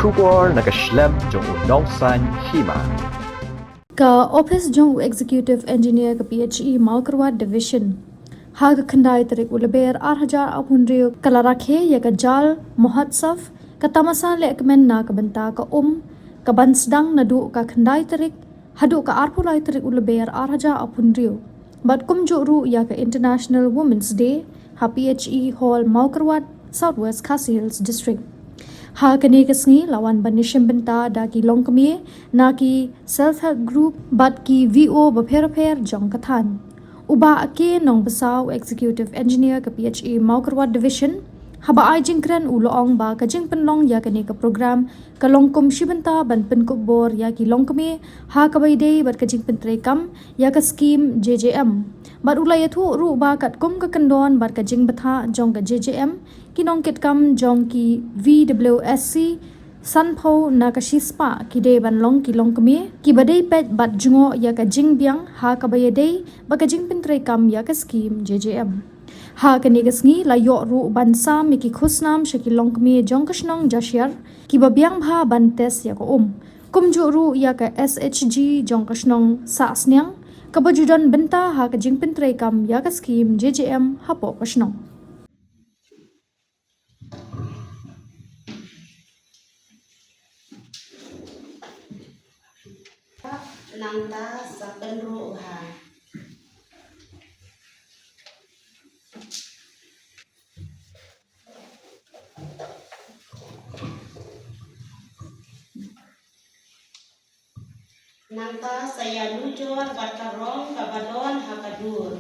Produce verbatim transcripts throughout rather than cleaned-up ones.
Khubor na ka shlem jong u nongsaiñ hima. Ka ophis jong u Executive Engineer ka P H E Mawkyrwat Division, ha ka khyndai tarik u Lber ar hajar arphew hynriew ka la rakhe ïa ka Jal Mahotsav, ka tamasa lehkmen na ka bynta ka um, ka ban sdang naduh ka khyndai tarik haduh ka arphew lai tarik u Lber ar hajar arphew hynriew. Bad kumjuh ruh ïa ka International Women's Day ha P H E Hall, Mawkyrwat, South West Khasi Hills District. Ha kane ka sngi la wan ban ïashim bynta da ki longkmie na ki self help group bad ki V O bapher bapher jong ka thaiñ. U Bah K Nongbsa, Executive Engineer ka P H E Mawkyrwat Division, haba ai jingkren u la ong ba ka jingpynlong ïa kane ka program ka long kum shi bynta ban pynkup bor ïa ki longkmie ha kaba ïadei bad ka jingpyntreikam ïa ka skim J J M. Bad u la ïathuh ruh ba katkum ka kyndon bad ka jingbthah jong ka J J M, ki nongkitkam jong ki V W S C sanphew na ka shispah ki dei ban long ki longkmie kiba dei peit bad jngoh ïa ka jingbiang ha kaba ïadei bad ka jingpyntreikam ïa ka skim J J M. Ha kane ka sngi la ïoh ruh ban sam ïa ki khusnam sha ki longkmie jong ka shnong Jashiar kiba biang bha ban test ïa ka um. Kumjuh ruh ïa ka S H G jong ka shnong Sahsniang, kaba ju don bynta ha ka jingpyntreikam ïa ka skim J J M hapoh ka shnong. Nangta sa pynruh ha. Nangta sa ïa nujor bad ka rong kaba don ha ka dur.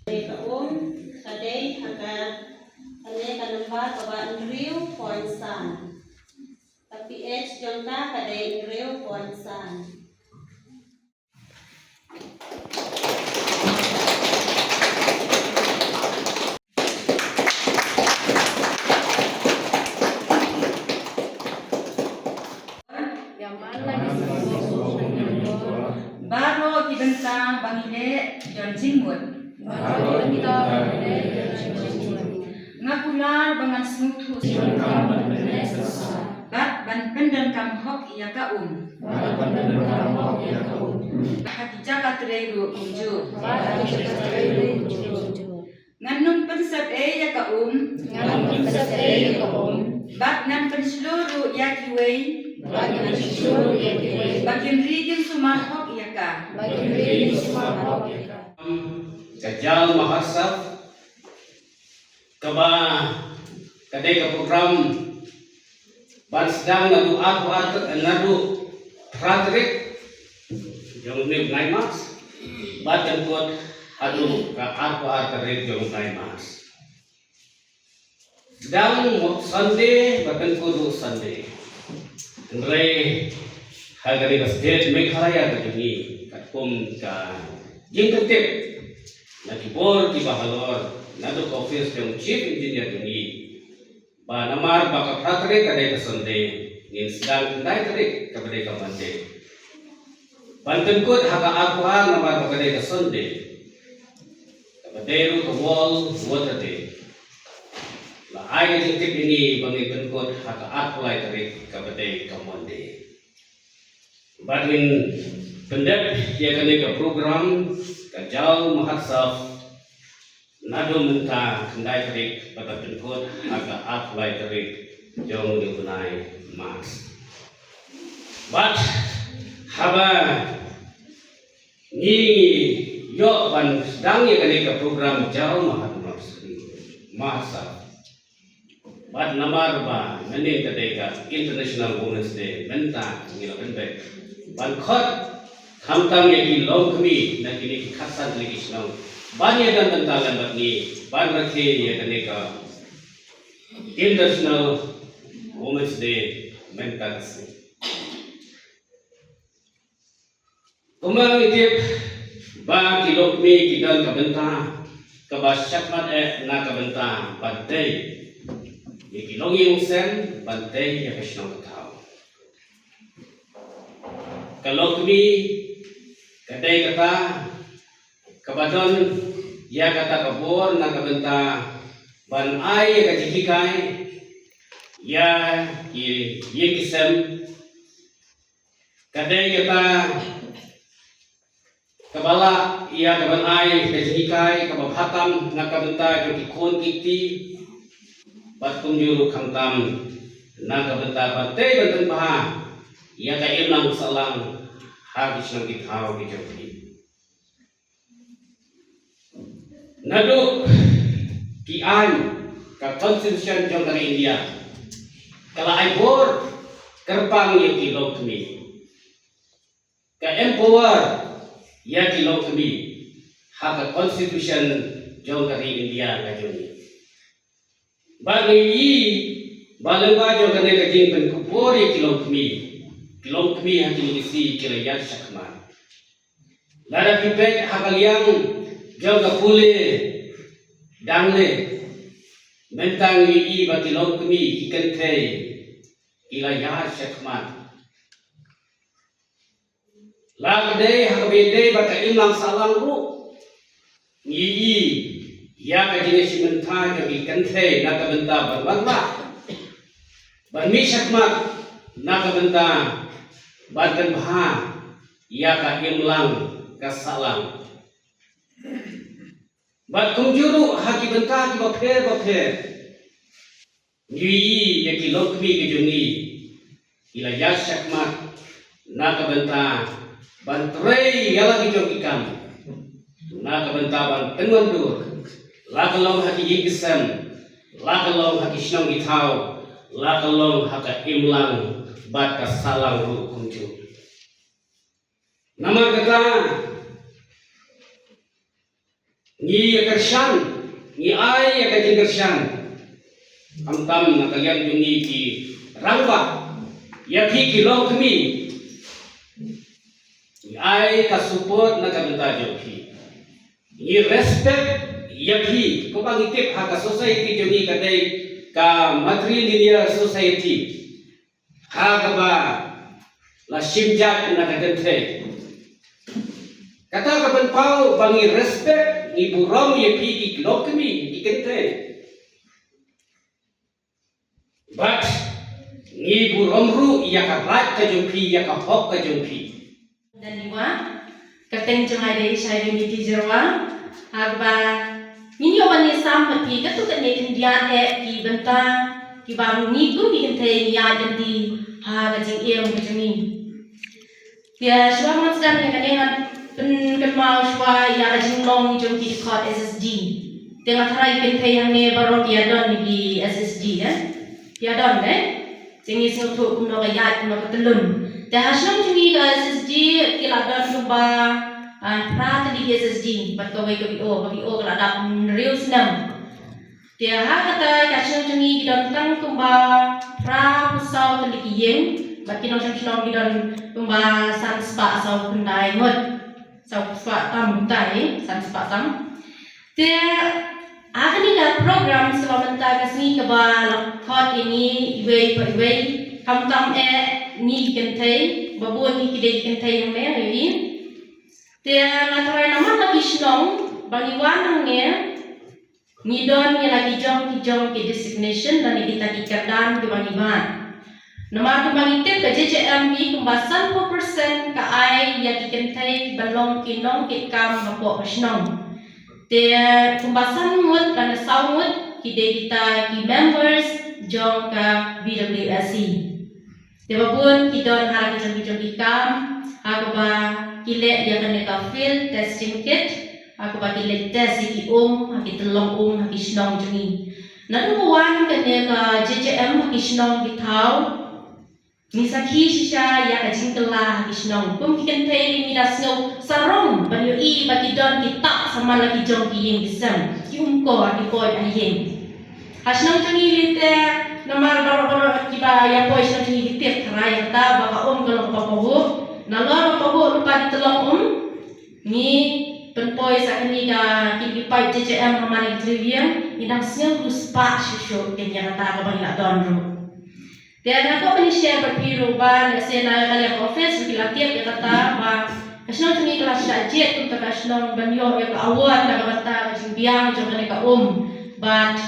Ka um ka dei ha ka, ka dei ka nambar kaba hynriew point san. Ka P H jong ka ka dei hynriew point san. Baroh ki bynta ba ngi leh ki don jingmut. Baroh ki bynta ba ngi leh ki don jingmut. Nga kular ba ngan sngewthuh bad ban pyndonkam hok ïa ka um. Ha ki jaka trei ruh kumjuh. Ngan ym pynsep ei ïa ka um. Ngan ym pynsep ei ïa ka um. Bad ngan pynshlur ruh ïa kiwei. Bad ngan pynshlur ruh ïa kiwei. Ba kin ri kin sumar hok ïa ka. Ba kin ri kin sumar hok ïa ka. Ka Jal Mahotsav, kaba ka dei ka program ban sdang naduh arphew ar, naduh phra tarik jong une u bnai March, bad pynkut haduh ka arphew ar tarik jong u bnai March. Sdang mo-, Sunday bad pynkut ruh Sunday. Hynrei ha kane ka state Meghalaya ka jong ngi, katkum ka jingkyntip na ki bor kiba halor naduh ka office jong Chief Engineer jong ngi, ba namar ba ka phra tarik ka dei ka Sunday, ngin sdang khyndai tarik kaba dei ka Monday. Ban pynkut ha ka arphew ar namar ba ka dei ka Sunday, kaba dei ruh ka World Water Day. La ai ka jingtip ïa ngi ba ngin pynkut ha ka arphew lai tarik kaba dei ka Monday. Bad ngin pyndep ïa kane ka program ka Jal Mahotsav naduh mynta khyndai tarik bad ban pynkut ha ka arphew lai tarik jong une u bnai March. Bad haba ngi ïoh ban sdang ïa kane ka program Jal Mahotsav, Mahotsav, bad namar ba mynnin ka dei ka International Women's Day, mynta ngi la pynbeit ban khot khamtam ïa ki longkmie na kine ki khatsan tylli ki shnong ban ïadon bynta lem bad ngi ban rakhe ïa kane ka International Women's Day mynta ka sngi. Kumba ngi tip ba ki longkmie ki don ka bynta kaba shakhmat eh na ka bynta ba dei ïa ki longïing longsem ban tei ïa ka shnong ka thaw. Ka longkmie ka dei kata kaba don ïa kata ka bor na ka bynta ban ai ïa ka jinghikai ïa ki ïing ki sem. Ka dei kata kaba lah ïa ka ban ai ka jinghikai kaba bha tam na ka bynta jong ki khun ki kti bad kumjuh ruh khamtam na ka bynta ban tei ban pynbha ïa ka imlang sahlang ha ki shnong ki thaw ki jong ki. Naduh ki aiñ ka Constitution jong ka ri India ka la ai bor kyrpang ïa ki longkmie, ka empower ïa ki longkmie ha ka Constitution jong ka ri India ka jong ngi. Bad ngi ïohi ba lyngba jong kane ka jingpynkup bor ïa ki longkmie, ki longkmie ha kine ki sngi ki la ïaid shakhmat. Lada phi peit ha ka liang jong ka pule dang leh, mynta ngi ïohi ba ki longkmie ki kynthei ki la ïaid shakhmat. La ka dei ha kaba ïadei bad ka imlang sahlang ruh, ngi ïohi ïa ka jingïashim bynta jong ki kynthei na ka bynta ban wanrah, ban mih shakhmat na ka bynta ban pynbha ïa ka imlang ka sahlang. Bad kumjuh ruh ha ki bynta kiba pher ba pher, ngi ïohi ïa ki longkmie ki jong ngi ki la ïaid shakhmat na ka bynta ban trei ïa la ki jong ki kam, na ka bynta ban pynwandur, la ka long ha ki ïing ki sem, la ka long ha ki shnong ki thaw, la ka long ha ka imlang bad ka sahlang ruh kumjuh. Namar kata ngi ïa kyrshan, ngi ai ïa ka jingkyrshan, khamtam na ka liang jong ngi ki rangbah, ïa phi ki longkmie, ngi ai ka support na ka bynta jong phi. Ngi respect ïa phi, kumba ngi tip ha ka society jong ngi ka dei ka matrilineal society. Ha kaba la shim jait na ka kynthei. Kata ka pynpaw ba ngi respect, ngi burom ïa phi ki longkmie ki kynthei. Bad ngi burom ruh ïa ka right ka jong phi, ïa ka hok ka jong phi. Dan Iwa, ka teng jong ai dei Shai Unity Jirwa, ha kaba ngin ïoh ban ïasam bad phi katto katne khyndiat eh ki bynta kiba ngi kum ki kynthei ngi ïaid lynti ha ka jingim ka jong ngi. Te shuwa ban sdang ïa kane ngan pynkynmaw shuwa ïa ka jinglong jong ki dkhot S H G. Te nga tharai ki kynthei hangne baroh ki ïadon ki S H G, eh. Ki ïadon, eh. Te ngi sngewthuh kumno ka ïaid kumno ka tyllun. Te ha shnong jong ngi ka S H G ki la don kumba, ah, phra tylli ki S H G bad kawei ka V O, ka V O ka la dap hynriew snem. Te ha kata ka shnong jong ngi ki don tang kumba phra phew saw tylli ki ïing bad ki nongshong shnong ki don kumba san spah saw khyndai ngut. Saw spah tam khyndai, san spah tam. Te ha kane ka program shuwa mynta ka sngi kaba la khot ïa ngi iwei pa iwei, khamtam eh ngi ki kynthei, ba bun ngi ki dei ki kynthei hangne ïa i. Te nga tharai namar la ki shnong ba ngi wan hangne ngi don ïa la ki jong ki jong ki designation lane kita ki kyrdan kiba ngi bat. Namar kumba ngi tip ka J J M hi kumba sanphew percent ka ai ïa ki kynthei ban long ki nongkitkam hapoh ka shnong. Te kumba san ngut lane saw ngut ki dei kita ki members jong ka B W S C. Te ba bun ki don ha la ki jong ki jong ki kam, ha kaba ki leh ïa kane ka field testing kit, ha kaba ki leh test ïa ki um, ha ki tyllong um, ha ki shnong jong ngi. Naduh ba wan kane ka J J M ha ki shnong ki thaw, ngi sakhi shisha ïa ka jingkylla ha ki shnong. Kum ki kynthei ngi da sngew sarong ban ïohi ba ki don ki tap samla ki jong ki ïing ki sem, ki um kor, ki poi ha ïing. Ha shnong jong ngi lei te, namar baroh baroh kiba ïa poi shnong jong ngi ki tip tharai kata ba ka um ka long kaba pahuh. Nalor ba pahuh lypa ki tyllong um, ngi pynpoi sa kane ka, kine ki paip J J M ha man ki tyrwi ïing, Ngi dang sngew riewspah shuh shuh ïa kata kaba ngi la don ruh. Te nga kwah ban share bad phi ruh ba lehse na ka liang ka office ki la tip ïa kata ba ka shnong jong ngi ka la shah jied kum ka shnong ban ïoh ïa ka award na ka bynta ka jingbiang jong kane ka um bad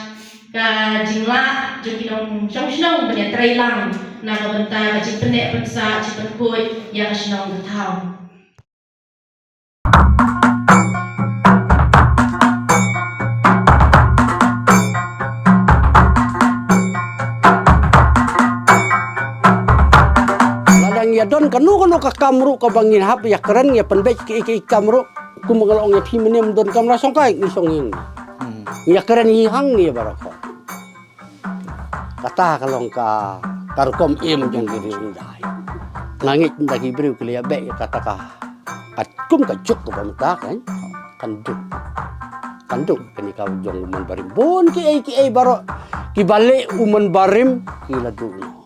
ka jinglah jong ki nongshong shnong ban ïatrei lang na ka bynta ka jingpynneh pynsah jingpynkhuid ïa ka shnong ka thaw. Lada ngi ïa don kano kano ka kam ruh kaba ngin hap ïa kren ïa pynbeit ki ki kam ruh kum nga la ong ïa phi mynne ym don kamra shongkai ngi shong ïing. Ngi ïa kren hi hangne baroh. Kata ka long ka ka rukom im jong ki riewhyndai. Nga ngeit ynda ki briew ki la ïa beh ïa kata ka ka kum ka juk kaba mynta kan kan duk kan duk kane ka jong u Mon Barim bun ki ei ki ei baroh kiba leh u Mon Barim ki la duk noh.